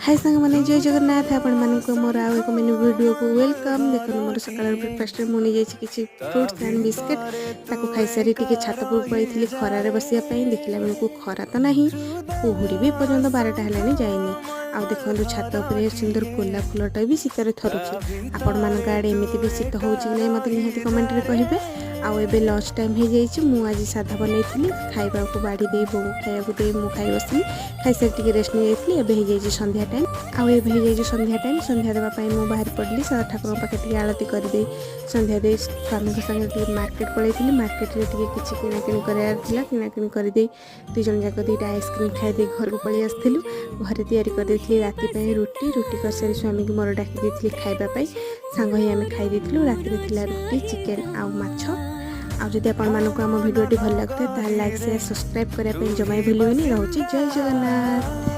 High ସାଙ୍ଗମାନେ, ଜୟ ଜଗନ୍ନାଥ। ଆପଣମାନଙ୍କୁ ମୋର ଆଉ ଏକ ମିନି ଭିଡ଼ିଓକୁ welcome. ଦେଖନ୍ତୁ, ମୋର ସକାଳର ବ୍ରେକଫାଷ୍ଟରେ ମୁଁ ନେଇଯାଇଛି କିଛି ଫ୍ରୁଟ୍ସ ଆଣ୍ଡ ବିସ୍କିଟ୍। ତାକୁ ଖାଇସାରି ଟିକେ ଛାତ ଉପରକୁ ପଳେଇଥିଲି ଖରାରେ ବସିବା ପାଇଁ। ଦେଖିଲା ବେଳକୁ ଖରା ତ ନାହିଁ, କୁହୁଡ଼ି ବି ଏପର୍ଯ୍ୟନ୍ତ 12ଟା ହେଲାଣି ଯାଇନି। ଆଉ ଦେଖନ୍ତୁ, ଛାତ ଉପରେ ସୁନ୍ଦର ଗୋଲାପ ଫୁଲଟା ବି ଶୀତରେ ଥରୁଛି। ଆପଣମାନଙ୍କ ଆଡ଼େ ଏମିତି ବି ଶୀତ ହେଉଛି କି ନାହିଁ, ମୋତେ ନିହାତି କମେଣ୍ଟରେ କହିବେ। ଆଉ ଏବେ ଲଞ୍ଚ ଟାଇମ୍ ହେଇଯାଇଛି। ମୁଁ ଆଜି ସାଧା ବନେଇଥିଲି। ଖାଇବାକୁ ବାଢ଼ି ଦେଇ, ବୋଉକୁ ଖାଇବାକୁ ଦେଇ ମୁଁ ଖାଇ ବସିଲି। ଖାଇସାରି ଟିକେ ରେଷ୍ଟ ନେଇଯାଇଥିଲି। ଏବେ ହେଇଯାଇଛି ସନ୍ଧ୍ୟା ଟାଇମ୍। ଆଉ ଏବେ ହେଇଯାଇଛି ସନ୍ଧ୍ୟା ଟାଇମ୍। ସନ୍ଧ୍ୟା ଦେବା ପାଇଁ ମୁଁ ବାହାରି ପଡ଼ିଲି। ଠାକୁରଙ୍କ ପାଖରେ ଟିକେ ଆଳତି କରିଦେଇ, ସନ୍ଧ୍ୟା ଦେଇ ସ୍ୱାମୀଙ୍କ ସାଙ୍ଗରେ ଟିକେ ମାର୍କେଟ ପଳେଇଥିଲି। ମାର୍କେଟରେ ଟିକେ କିଛି କିଣାକିଣି କରିବାର ଥିଲା। କିଣାକିଣି କରିଦେଇ ଦୁଇ ଜଣ ଯାକ ଦୁଇଟା ଆଇସ୍କ୍ରିମ୍ ଖାଇଦେଇ ଘରକୁ ପଳେଇ ଆସିଥିଲୁ। ଘରେ ତିଆରି କରିଦେଇଥିଲି ରାତି ପାଇଁ ରୁଟି। ରୁଟି କରିସାରି ସ୍ୱାମୀକି ମୋର ଡାକି ଦେଇଥିଲି ଖାଇବା ପାଇଁ। ସାଙ୍ଗ ହେଇ ଆମେ ଖାଇ ଦେଇଥିଲୁ। ରାତିରେ ଥିଲା ରୁଟି, ଚିକେନ୍ ଆଉ ମାଛ। ଆଉ ଯଦି ଆପଣମାନଙ୍କୁ ଆମ ଭିଡ଼ିଓଟି ଭଲ ଲାଗୁଥାଏ, ତାହେଲେ ଲାଇକ୍, ସେୟାର, ସବସ୍କ୍ରାଇବ୍ କରିବା ପାଇଁ ଜମା ବି ଭୁଲିବେନି। ରହୁଛି, ଜୟ ଜଗନ୍ନାଥ।